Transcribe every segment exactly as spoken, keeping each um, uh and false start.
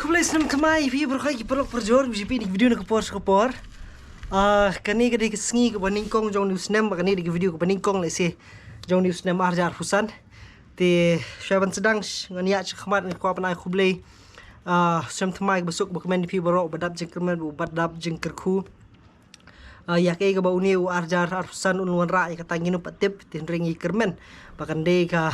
Khublei snem thymmai ïa phi baroh ki paralok parajor, ba ju peit ïa ki video na ka por sha ka por. Ah, kane ka dei ka sngi kaba nyngkong jong une u snem, ba kane ka dei ka video kaba nyngkong lehse jong une u snem ar hajar arphew san. Te shuwa ban sdang sh-, ngan ïaid shakhmat ngan kwah ban ai khublei. Ah, snem thymmai kaba suk, ba kmen ïa phi baroh, ba dap jingkyrmen, ba dap jingkyrkhu. Ah, ïa kaei kaba une u ar hajar arphew san un wanrah ïa kata ngim pat tip, te hynrei ngi kyrmen ba kan dei ka,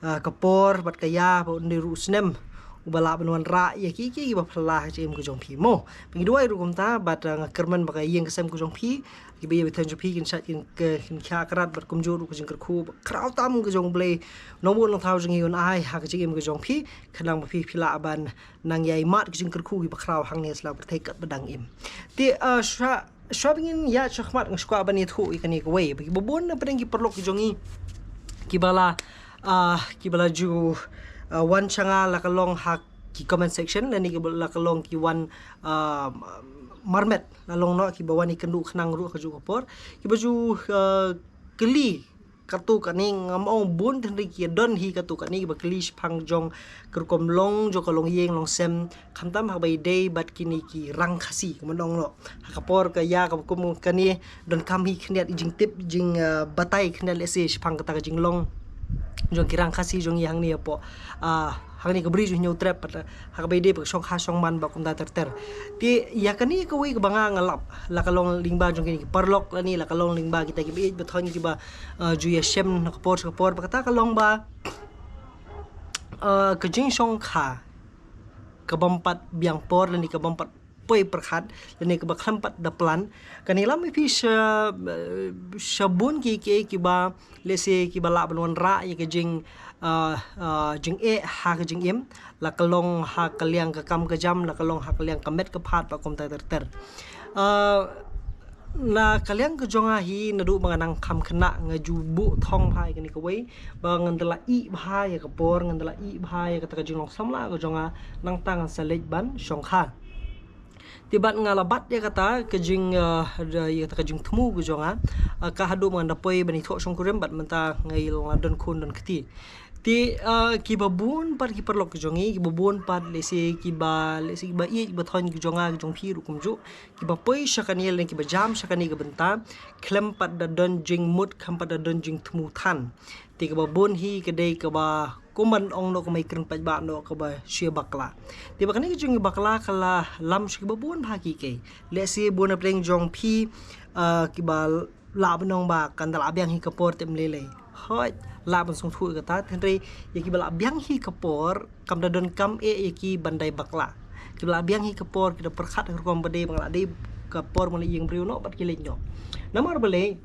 ah, ka por bad ka ïa ba un dei ruh u snem uba lah ban wanrah ïa kiei kiei kiba phylla ha ka jingim ka jong phi mo. Ba ngi duwai ruh kumta bad, ah, nga kyrmen ba ka ïing ka sem ka jong phi, kiba ïeit ba thoh jong phi kin shait kin, kin khia krat bad kumjuh ruh ka jingkyrkhu ba khraw tam ka jong U Blei Nongbuh Nongthaw jong ngi un ai ha ka jingim ka jong phi, khnang ba phi phi lah ban nang ïai mad ka jingkyrkhu kiba khraw hangne sha la pyrthei katba dang im. Te, ah, shuwa, shuwa ba ngin ïaid shakhmat nga sngewkwah ban ïathuh ïa kane kawei. Ba kiba bun na pdeng ki paralok ki jong ngi kiba la, ah, kiba la ju, ah, wan sha nga la ka long ha ki comment section lane kiba la ka long ki wan, ah, marmet la long noh kiba wan ïakynduh khnang ruh ha kajuh ka por. Kiba ju, ah, kylli katto katne, ngam ong bun te hynrei ki don hi katto katne kiba kylli shaphang jong ka rukom long jong ka longïing longsem, khamtam haba ïadei bad kine ki rang Khasi kumno ong noh. Ha ka por ka ïa kaba kum kane donkam hi khyndiat jingtip jing, ah, batai khyndiat lehse shaphang kata ka jinglong jong ki rang Khasi jong ngi hangne hapoh, ah, hangne ka bri jong Hynñiewtrep pat, ha kaba ïadei bad ka shongkha shongman bad kumta ter ter. Te ïa kane kawei kaba nga nga lap la ka long lyngba jong kine ki paralok lane la ka long lyngba kita kiba ïeit ba thoh kiba, ah, ju ïashem na ka por sha ka por ba kata ka long ba, ah, ka jingshongkha kabym pat biang por lane kabym pat poi pyrkhat lane kaba khlem pat da plan. Kane lam ïa phi sha, sha bun ki, ki, kiba lehse kiba lah ban wanrah ïa ka jing, ah, ah, jingeh ha ka jingim, la ka long ha ka liang ka kam ka jam, la ka long ha ka liang ka met ka phad bad kumta ter ter. Ah, na ka liang ka jong nga hi naduh ba nga nang kham khynnah nga ju buh thong bha ïa kane kawei, ba ngan da la ïeh bha ïa ka por, ngan da la ïeh bha ïa kata ka jinglong samla ka jong nga, nangta ngan sa leit ban shongkha. Te bad nga la bat ïa kata ka jing, ah, ïa kata ka jingthmu ka jong nga, ah, ka haduh ba ngan da poi ban ïathoh shongkurim bad mynta nga la don khun don kti. Te, ah, kiba bun pat ki paralok ki jong ngi, kiba bun pat lehse kiba, lehse kiba ïeit kiba thoh ki jong nga ki jong phi ruh kumjuh, kiba poi sha kane lane kiba jam sha kane ka bynta khlem pat da don jingmut, khlem pat da don jingthmu than. Te kaba bun hi ka dei kaba kumban ong noh ka mei kren pat ba noh kaba shu bakla. Te ba kane ka jingbakla ka la lam sha kiba bun bha ki kei. Lehse bun na pdeng jong phi, ah, kiba lah ban ong ba kan da lah biang hi ka por te ym lei lei. Hooid, lah ban sngewthuh kata, te hynrei ïa kiba lah biang hi ka por kam da donkam eh ïa ki ban dei bakla. Kiba lah biang hi ka por ki da pyrkhat ha ka rukom ba dei ba nga lah dei ka por ba nga la ïeng briew noh bad ki leit noh. Namar balei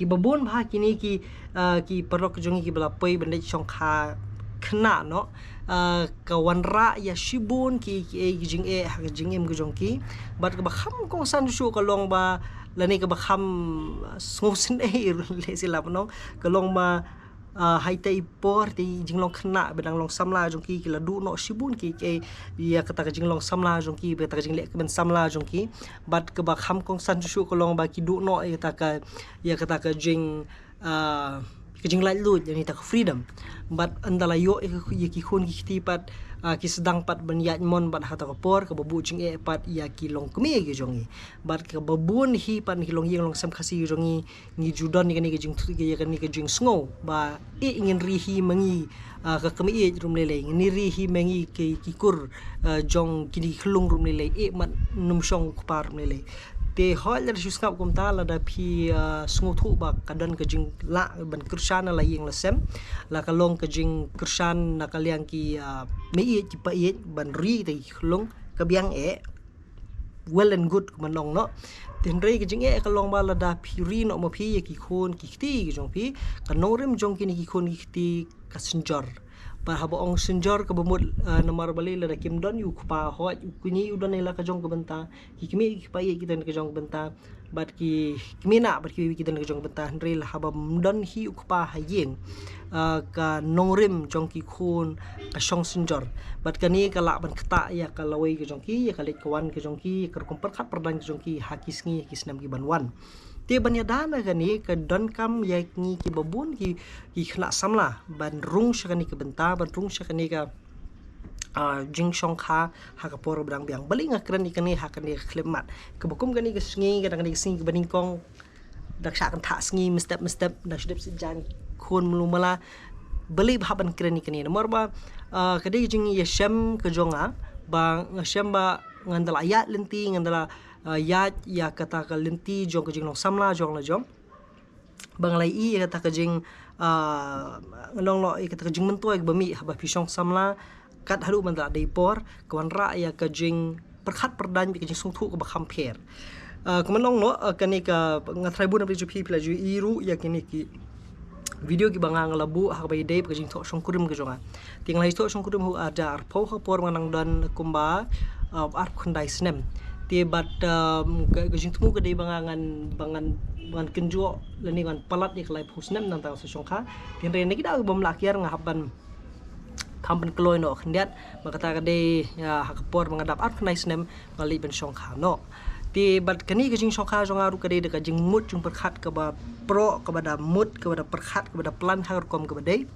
kiba bun bha kine ki, ah, ki paralok jong ngi kiba la poi ban leit shongkha khynnah noh, ah, ka wanrah ïa shibun ki, ki, eh, ki jingeh ha ka jingim ka jong ki. Bad kaba kham kongsan shuh ka long ba lane kaba kham, ah, sngewsynei lehse lah ban ong ka long ba, ah, ha ita i por te i jinglong khynnah ba dang long samla jong ki ki la duh noh shibun ki, ki ïa kata ka jinglong samla jong ki, ba kata ka jingleh kmen samla jong ki. Bad kaba kham kongsan shuh ka long ba ki duh noh ïa kata ka, ïa kata ka jing, ah, ka jinglaitluid lane kata ka freedom. Bad ynda la ïoh ïa ki, ïa ki khun ki kti pat, ah, ki sdang pat ban ïaid mon bad ha kata ka por kaba buh jingeh pat ïa ki longkmie ki jong ngi. Bad kaba bun hi pat na ki longïing longsem Khasi ki jong ngi, ngi ju don ïa kane ka jingthoh, ïa kane ka jingsngew ba eh ngin ri hi ma ngi, ah, ka kmie ïeit ruh ym lei lei, ngin ri hi ma ngi ki, ki kur, ah, jong kine ki khyllung ruh ym lei lei, eh mat nym shong u kpa ruh ym lei lei. Te hooid lada shu sngap kumta, lada phi, ah, sngewthuh ba ka don ka jinglah ban kyrshan na la ïing la sem, la ka long ka jingkyrshan na ka liang ki, ah, mei ïeit ki pa ïeit ban ri te ki khyllung ka biang eh, well and good kumno ong noh. Te hynrei ka jingeh ka long ba lada phi ri noh ma phi ïa ki khun ki kti ki jong phi, ka nongrim jong kine ki khun ki kti ka synjor. Bad haba ong synjor kaba mut, ah, namar balei lada kim don ïa u kpa, hooid u kñi u don ïa la ka jong ka bynta, ki kmie ki pa ïeit ki don ka jong ka bynta, bad ki kmie nah bad ki baby ki don ka jong ka bynta, hynrei la haba ym don hi u kpa ha ïing, ah, ka nongrim jong ki khun ka shong synjor. Bad kane ka lah ban ktah ïa ka lawei ka jong ki, ïa ka leit ka wan ka jong ki, ïa ka rukom pyrkhat pyrdaiñ ka jong ki ha ki sngi ha ki snem ki ban wan. Te ban ïada na kane ka donkam ïa ngi kiba bun ki, ki khynnah samla ban rung sha kane ka bynta, ban rung sha kane ka, ah, jingshongkha ha ka por ba dang biang. Balei nga kren ïa kane ha kane ka khyllipmat? Kaba kum kane ka sngi, ka dang kane ka sngi kaba nyngkong, dang shah kynthah sngi mynstep mynstep, dang shu dep siat jaiñ khun mlu mala. Balei ba hap ban kren ïa kane? Namar ba, ah, ka dei ka jingïashem ka jong nga, ba nga shem ba ngan da la ïaid lynti, ngan da la, ah, ïaid ïa kata ka lynti jong ka jinglong samla jong la jong. Ba nga la ïohi ïa kata ka jing, ah, nga long noh ïa kata ka jingmyntoi kaba mih haba phi shong samla kat haduh mynta dei por, ka wanrah ïa ka jingpyrkhat pyrdaiñ bad ka jingsngewthuh kaba kham pher. Ah, kumba nga ong noh, ah, kane ka, nga tharai bun na phi ju phi phi la ju ïohi ruh ïa kine ki video kiba nga, nga la buh ha kaba ïadei bad ka jingthoh shongkurim ka jong nga. Te nga la ïathoh shongkurim haduh arphew ha ka por ba nga dang don kumba, ah, arphew khyndai snem. Te bad, ah, ka, ka jingthmu ka dei ba nga ngan, ba ngan, ba ngan kynjoh lane ngan palat ïa ka laiphew snem nangta sa shongkha. Te hynrei na ki daw bym lah kiar nga hap ban kham pynkloi noh khyndiat, ba kata ka dei, ah, ha ka por ba nga dap arphew khyndai snem nga leit ban shongkha noh. Te bad kane ka jingshongkha jong nga ruh ka dei da ka jingmut jingpyrkhat kaba proh, kaba da mut, kaba da pyrkhat, kaba da plan ha ka rukom kaba dei.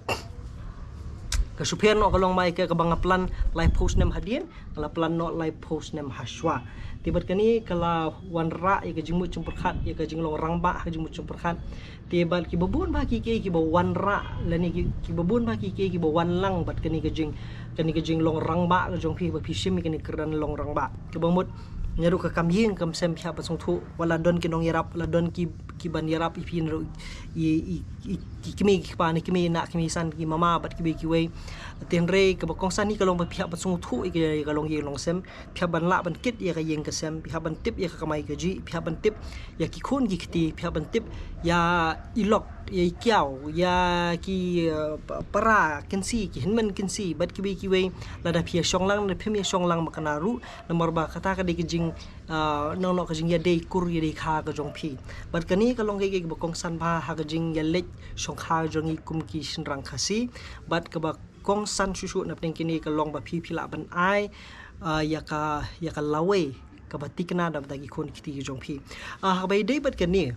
Ka shu pher noh ka long ba ïa kaba nga plan laiphew snem hadien, nga la plan noh laiphew snem hashwa. Te bad kane ka la wanrah ïa ka jingmut jingpyrkhat, ïa ka jinglong rangbah ha ka jingmut jingpyrkhat. Te bad kiba bun bah ki, ki, kiba wanrah lane ki, kiba bun bah ki, ki, kiba wan lang bad kane ka jing, kane ka jinglong rangbah ka jong phi ba phi shim ïa kane ka kyrdan long rangbah. Kaba mut naduh ka kam ïing kam sem phi hap ban sngewthuh, wat la don ki nongïarap, wat la don ki, kiban ïarap ïa phi naduh i, i, i, ki kmie ki kpa ne kmie na kmie san ki mama bad kiwei kiwei. Te hynrei kaba kongsan hi ka long ba phi hap ban sngewthuh ïa ka, ïa ka longïing longsem. Phi hap ban lah ban kit ïa ka ïing ka sem, phi hap ban tip ïa ka kamai kajih, phi hap ban tip ïa ki khun ki kti, phi hap ban tip ïa i lok, ïa i kiaw, ïa ki, eh, pa-, para kynsi, ki hynmen kynsi bad kiwei kiwei. Lada phi ïa shong lang, lada phim ïa shong lang ma kane ruh, namar ba kata ka dei ka jing, ah, nongnoh ka jingïadei kur ïadei kha ka jong phi. Bad kane ka long kaei kaei kaba kongsan bha ha ka jingïaleit shongkha jong ngi kum ki shynrang Khasi. Bad kaba kongsan shuh shuh na pdeng kine ka long ba phi, phi lah ban ai, ah, ïa ka, ïa ka lawei kaba thikna da bynta ki khun ki kti ki jong phi. Ah, ha kaba ïadei bad kane,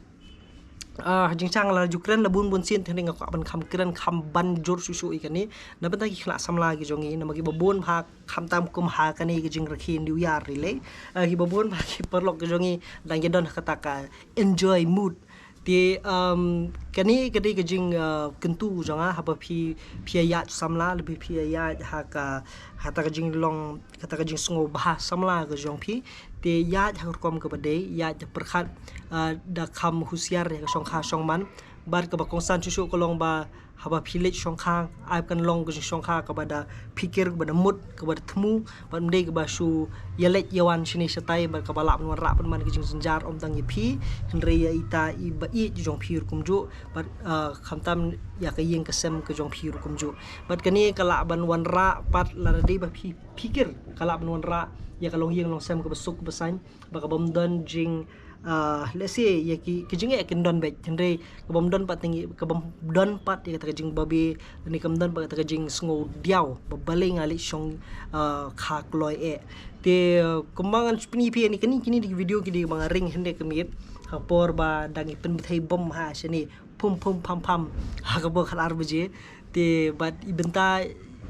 ah, jingshang la ju kren la bun bun sien, te hynrei nga kwah ban kham kren kham ban jur shuh shuh ïa kane na bynta ki khynnah samla ki jong ngi, namar kiba bun bha khamtam kum ha kane ka jingrakhe New Year ri lei, ah, kiba bun bha ki paralok ki jong ngi dang ïa don ha kata ka enjoy mood. Te, um, kane ka dei ka jing, uh, kyntu jong nga haba phi, phi ïaid samla, lada phi ïaid ha ka, ha kata ka jinglong, kata ka jingsngewbha samla ka jong phi. Te ïaid ha ka rukom kaba dei, ïaid da pyrkhat, uh, da kham husiar ïa ka shongkha shongman. Bad kaba kongsan shuh shuh ka long ba haba phi leit shongkha, ai ba kan long ka jingshongkha kaba da phikir, kaba da mut, kaba da thmu, bad ym dei kaba shu ïaleit ïawan shane shatai, bad kaba lah ban wanrah pynban ka jingjynjar ym tang ïa phi, hynrei ïa ita iba ïeit jong phi ruh kumjuh, bad, ah, khamtam ïa ka ïing ka sem ka jong phi ruh kumjuh. Bad kane ka lah ban wanrah pat lada dei ba phi phikir, ka lah ban wanrah ïa ka longïing longsem kaba suk kaba saiñ, ba ka bym don jing, ah, let's say, ïa ki, ki jingeh kin don beit, hynrei ka bym don pat tang, ka bym don pat ïa kata ka jingbabe, lane ka bym don pat kata ka jingsngewdiaw ba balei nga leit shong, ah, kha kloi eh. Te, ah, kumba ngan pyni phi ïa kine, kine dei ki video ki dei ba nga ring hynrei ka miet ha por ba dang ïa pynbthei bom ha shane, pum pum pam pam ha ka por khatar baje. Te bad i bynta,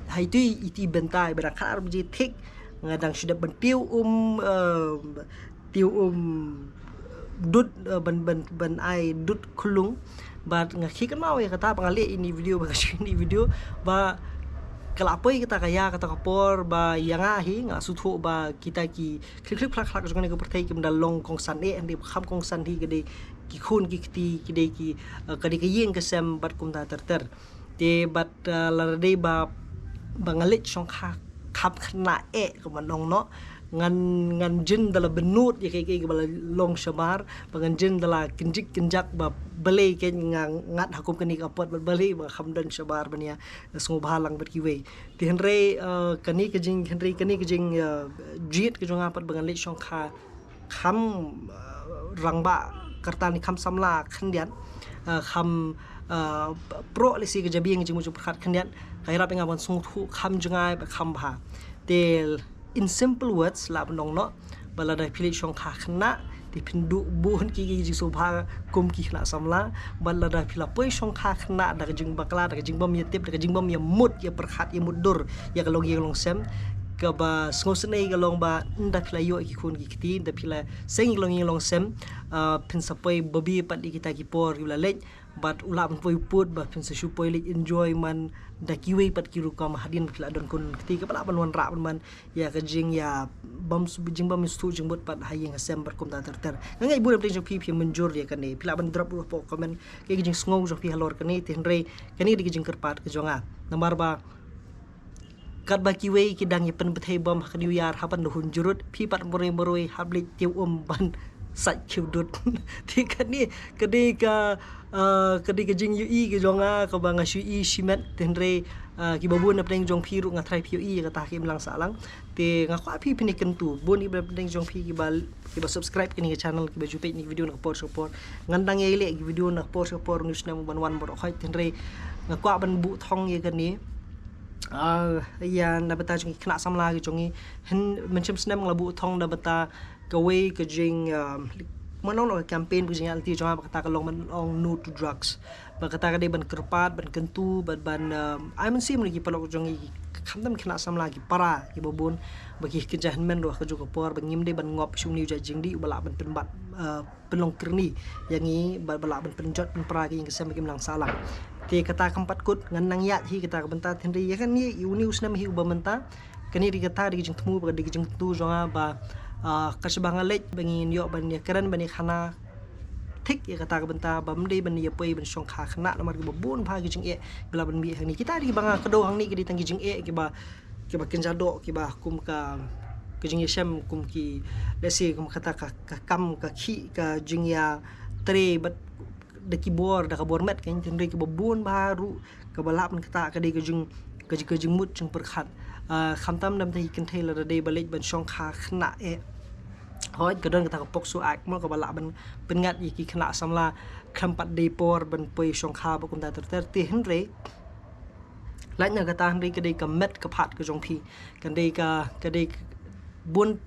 ha itu i, itu i bynta i bynta khatar baje thik, nga dang shu dep ban tiew um, eh, tiew um dud, eh, ban, ban, ban ai dud khunlung. Bad nga khie kynmaw ïa kata ba nga leh ine i video, ba nga shu ine i video, ba ka la poi kata ka ïa, kata ka por ba ïa nga hi nga sngewthuh ba kita ki khlip khlip khlak khlak jong kane ka pyrthei kim da long kongsan eh, hynrei ba kham kongsan hi ka dei ki khun ki kti, ki dei ki, eh, ka dei ka ïing ka sem bad kumta ter ter. Te bad, eh, lada dei ba, ba nga leit shongkha kham khynnah eh, kumba nga ong noh, ngan, ngan jin da la bynnud ïa kaei kaei kaba la long shabar, ba ngan jin da la kynjik kynjak ba balei kein nga ngat ha kum kane ka apot, bad balei ba kham don shabar ban ïa sngewbha lang bad kiwei. Te hynrei, eh, kane ka jing, hynrei kane ka jing, eh, jied ka jong nga pat ba ngan leit shongkha kham, eh, rangbah kyrta ne kham samla khyndiat, eh, kham, eh, proh lehse ka jabieng jingmut jingpyrkhat khyndiat, ka ïarap ïa nga ban sngewthuh kham jngai bad kham bha. Te in simple words lah ban ong noh, ba lada phi leit shongkha khynnah, te phin duh bun ki, ki jingsngewbha kum ki khynnah samla, bad lada phi la poi shongkha khynnah da ka jingbakla, da ka jingbym ïa tip, da ka jingbym ïa mut, ïa pyrkhat, ïa mutdur ïa ka longïing longsem, kaba sngewsynei ka long ba ynda phi la ïoh ki khun ki kti, ynda phi la seng ïa ki longïing longsem, ah, phin sa poi babe pat ïa kita ki por kiba la leit, bad u lah ban poi u pud ba phin sa shu poi leit enjoy man da kiwei pat ki rukom hadien ba phi la don khun kti, kaba lah ban wanrah ban man ïa ka jingïabam, jingbam sngewthuh jingmut pat ha ïing ha sem bad kumta ter ter. Nga ngeit bun na pdeng jong phi phi mynjur ïa kane, phi lah ban drop ruh hapoh comment kaei ka jingsngew jong phi halor kane, te hynrei kane dei ka jingkyrpad ka jong nga. Namar ba katba kiwei ki dang ïa pynbthei bam ha ka New Year ha ban da hun jurut, phi pat marwei marwei hap leit tiew um ban sait khiew dud. Te kane ka dei ka, ah, ka dei ka jingïohi ka jong nga kaba nga shu ïohi shimet, te hynrei, ah, kiba bun na pdeng jong phi ruh nga tharai phi ïohi ïa kata ha ka imlang sahlang. Te nga kwah phi phin ïakyntu, bun kiba na pdeng jong phi kiba, kiba subscribe kane ka channel, kiba ju peit ïa ki video na ka por sha ka por. Ngan dang ïai leh ki video na ka por sha ka por, une u snem u ban wan baroh khoit, te hynrei nga kwah ban buh thong ïa kane. Ah, ïa na bynta jong ki khynnah samla ki jong ngi. Hynrei mynshem snem nga la buh thong na bynta kawei ka jing, um, mano no ka campaign ba ka jingïaid lynti jong nga ba kata ka long ban ong no to drugs. Ba kata ka dei ban kyrpad, ban kyntu, ban, ban, um, ai mynsiem ïa ki paralok jong ngi, khamtam khynnah samla, ki para kiba bun ba ki kynja hynmen ruh ha kajuh ka por, ba ngim dei ban ngop sha une u jait jingdih uba lah ban pynbat, uh, pynlong kyrni ïa ngi, ba, ba lah ban pynjot pynpra ïa ka ïing ka sem ha ka imlang sahlang. Te kata kam pat kut, ngan nang ïaid hi kata ka bynta, te hynrei ïa kane, ïa une u snem hi uba mynta, kane dei kata, dei ka jingthmu, ba ka dei ka jingthmu jong nga ba, ah, ka shaba nga leit ba ngin ïoh ban ïakren, ban ïakhana thik ïa kata ka bynta, ba ym dei ban ïa poi ban shongkha khynnah, namar kiba bun bha ki jingeh ba la ban mih hangne. Kita dei kiba nga kdew hangne, ki dei tang ki jingeh kiba, kiba kynja doh, kiba kum ka, ka jingïashem, kum ki, let's say, kum kata ka, ka kam, ka khih, ka jingïatrei bad da ki bor, da ka bor met, ka, te hynrei kiba bun bha ruh kaba lah ban kata ka dei ka jing, ka jing, ka jingmut jingpyrkhat. Ah, khamtam na bynta ki kynthei, lada dei ba leit ban shongkha khynnah eh, hooid ka don kata ka POCSO Act mo, kaba lah ban pynngat ïa ki khynnah samla khlem pat dei por ban poi shongkha bad kumta ter ter, te hynrei lait na kata hynrei ka dei ka met ka phad ka jong phi. Ka dei ka, ka dei bun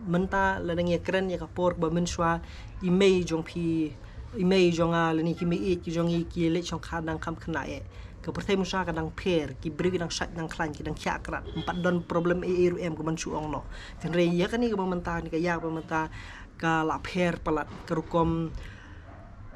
mynta lada ngi ïakren ïa ka por ba mynshuwa i mei jong phi, i mei jong nga lane ki mei ïeit ki jong ngi ki leit shongkha dang kham khynnah eh. Ka pyrthei mynshuwa ka dang pher, ki briew ki dang shait dang khlaiñ, ki dang khiah krat, ym pat don problem ei ei ruh em, ka ban shu ong noh. Te hynrei ïa kane kaba mynta, kane ka ïa kaba mynta ka la pher palat, ka rukom,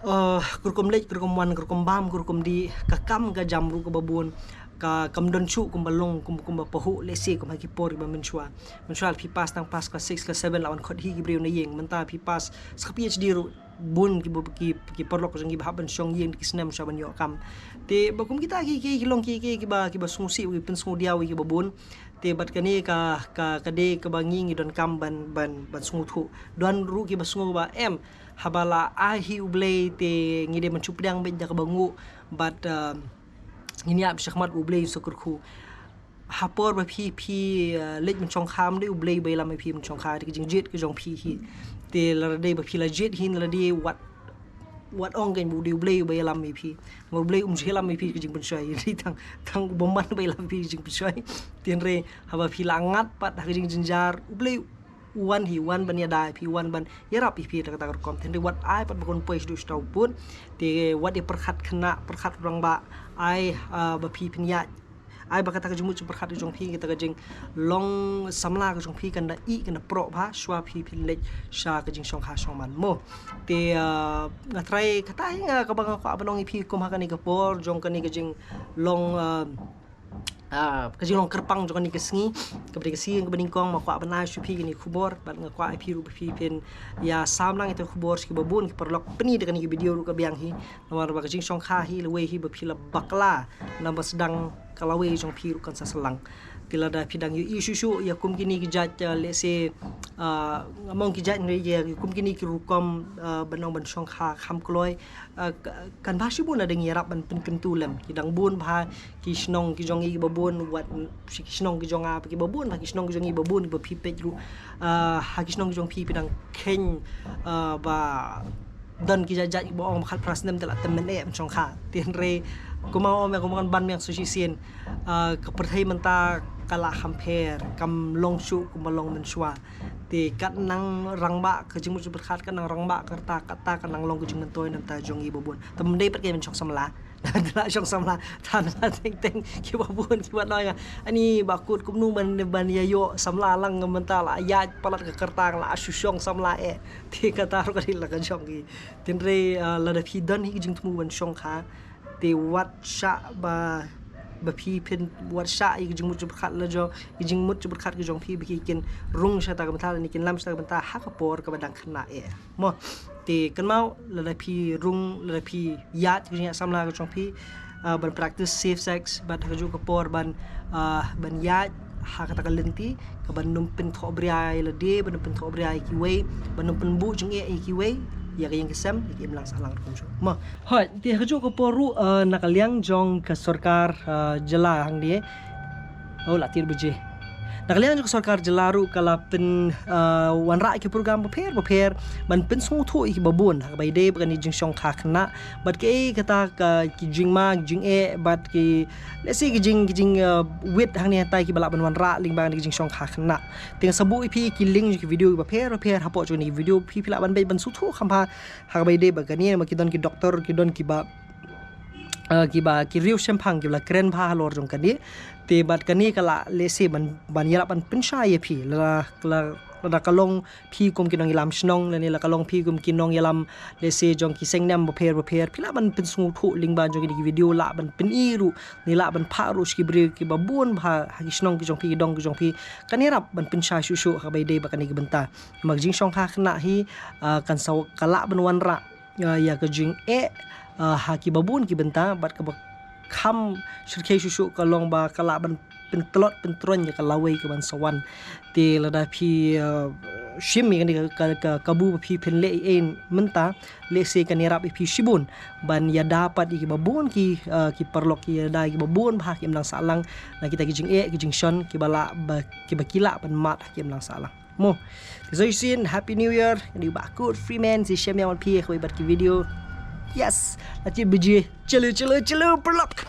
eh, ka rukom leit, ka rukom wan, ka rukom bam, ka rukom dih, ka kam ka jam ruh kaba bun, ka kam don shuh kumba long, kum, kumba pahuh, let's say, kum ha ki por kiba mynshuwa. Mynshuwa phi pass tang pass class six, class seven, la wan khot hi ki briew na ïing. Mynta phi pass sa ka PhD ruh, bun ki, ki, ki paralok jong ngi ba hap ban shong ïing da ki snem shuwa ban ïoh kam. Te ba kum kita ki, ki, ki long ki, ki, kiba, kiba sngewsih, ki pynsngewdiaw kiba bun. Te bad kane ka, ka, ka dei kaba ngi, ngi donkam ban, ban, ban sngewthuh. Don ruh kiba sngew ba em, haba la ai hi U Blei te ngi dei ban shu pdiang beit da kaba nguh, bad, um, ngin ïap shakhmat, U Blei un sa kyrkhu. Ha por ba phi, phi, uh, leit ban shongkha, ym dei U Blei ba ïalam ïa phi ban shongkha, dei ka jingjied ka jong phi hi. Te lada dei ba phi la jied hi, lada dei wat, wat ong kein ba u dei U Blei ba ïalam ïa phi. Namar U Blei um ju ïalam ïa phi ka jingpynshoi, dei tang, tang u bymman ba ïalam ïa phi ka jingpynshoi. Te hynrei haba phi la ngat pat ha ka jingjynjar, U Blei u wan hi, u wan ban ïada ïa phi, u wan ban ïarap ïa phi da kata ka rukom. Te hynrei wat ai pat ba kan poi shaduh shatei u pud. Te wat ïa pyrkhat khynnah, pyrkhat rangbah, ai, ah, ba phi phin ïaid. Ai ba kata ka jingmut jingpyrkhat ka jong phi, kata ka jinglong samla ka jong phi kan da ih, kan da proh bha shuwa phi phin leit sha ka jingshongkha shongman mo. Te, ah, nga tharai kata hi nga kaba nga kwah ban ong ïa phi kum ha kane ka por jong kane ka jinglong, ah, ah, ka jinglong kyrpang jong kane ka sngi, kaba dei ka sngi kaba nyngkong, nga kwah ban ai sha phi kane ka khubor, bad nga kwah ïa phi ruh ba phi phin ïa sam lang ïa kata ka khubor sha kiba bun ki paralok, pyni da kane ka video ruh ka biang hi, namar ba ka jingshongkha hi lawei hi ba phi la bakla, naba sdang ka lawei jong phi ruh kan sa sdang. Te lada phi dang ïohi shuh shuh ïa kum kine ki jait, ah, let's say, ah, nga ong ki jait, ïa kum kine ki rukom, ah, ban ong ban shongkha kham kloi, ah, ka-, kan bha shibun lada ngi ïarap ban pynkyntu lem. Ki dang bun bha ki shnong ki jong ngi kiba bun, wat ki shnong ki jong nga, kiba bun bha ki shnong ki jong ngi kiba bun, kiba phi peit ruh, ah, ha ki shnong ki jong phi phi dang kheiñ, ah, ba don ki jait jait kiba ong ba khatphra snem te la tymmen eh ban shongkha. Te hynrei kumba ong, kumba ong ban biang shisien, ah, ka pyrthei mynta ka la kham pher, kam long shuh kumba long mynshuwa. Te kat nang rangbah ka jingmut jingpyrkhat, kat nang rangbah ka rta, kata kat nang long ka jingmyntoi na bynta jong ngi ba bun. Te ym dei pat ka ban shong samla, Te la shong samla, tang na teng teng, kiba bun, kiba ong nga, ani ba kut kumno ban, ban ïa ïoh samla lang, nga mynta la ïaid palat ka kyrteng, la shu shong samla eh. Te kata ruh ka dei la ka jong ki. Hynrei, ah, lada phi don hi ka jingthmu ban shongkha, te wat shah ba, ba phi phin, wat shah ïa ka jingmut jingpyrkhat la jong, ka jingmut jingpyrkhat ka jong phi ba ki kin rung sha ta ka bynta lane kin lam sha ta ka bynta ha ka por kaba dang khynnah eh. Mo, te kynmaw, lada phi rung, lada phi ïaid ka jingïaid samla ka jong phi, ah, ban practice safe sex, bad ha kajuh ka por ban, ah, ban ïaid ha kata ka lynti kaban ym pynthohbria ïa lade, ban ym pynthohbria ïa kiwei, ban ym pynbuh jingeh ïa kiwei, ïa ka ïing ka sem, ïa ka imlang sahlang ruh kumjuh. Mo. Hooid, te ha kajuh ka por ruh, ah, na ka liang jong ka sorkar, ah, jylla hangne. Oh, la tied baje. Na ka liang jong ka sorkar jylla ruh ka la pyn, ah, wanrah ki program bapher bapher ban pynsngewthuh ïa kiba bun ha kaba ïadei bad kane ka jingshongkha khynnah, bad kaei kata ka, ki jingma, ki jingeh, bad ki, let's say, ki jing, ki jing, ah, wit hangne hangtai kiba lah ban wanrah lyngba kane ka jingshongkha khynnah. Te nga sa buh ïa phi ki link jong ki video bapher bapher, hapoh jong kine ki video phi, phi lah ban beit ban sngewthuh kham bha ha kaba ïadei bad kane, namar ki don ki doktor, ki don kiba, ah, kiba, ki riew shemphang kiba la kren bha halor jong kane. Te bad kane ka lah, let's say, ban, ban ïarap ban pynshai ïa phi, lada, lada, lada ka long phi kum ki nongïalam shnong, lane la ka long phi kum ki nongïalam, let's say, jong ki seng niam bapher bapher, phi lah ban pynsngewthuh lyngba jong kine ki video, lah ban pyni ruh, ne lah ban phah ruh sha ki briew kiba bun bha ha ki shnong ki jong phi, ki dong ki jong phi, kan ïarap ban pynshai shuh shuh ha kaba ïadei bad kane ka bynta. Namar ka jingshongkha khynnah hi, ah, kan sa, ka lah ban wanrah, ah, ïa ka jingeh, ah, ha kiba bun ki bynta, bad kaba kham shyrkhei shuh shuh ka long ba ka lah ban pyntlot pyntroiñ ïa ka lawei kaban sa wan. Te lada phi, ah, shim ïa kane ka, ka, ka kabu ba phi phin leh ei ei mynta, let's say, kan ïarap ïa phi shibun ban ïada pat ïa kiba bun ki, ah, ki paralok, ïada ïa kiba bun bha ha ki imlang sahlang na kita ki jingeh, ki jingshon kiba lah ba, kiba ki lah ban mad ha ki imlang sahlang. Mo. Te sa shisien, Happy New Year. Nga dei u Bah Kut Freeman, sa shem ïa wan phi ha kawei pat ki video. Yes. La tied baje. Chalo, chalo, chalo, paralok.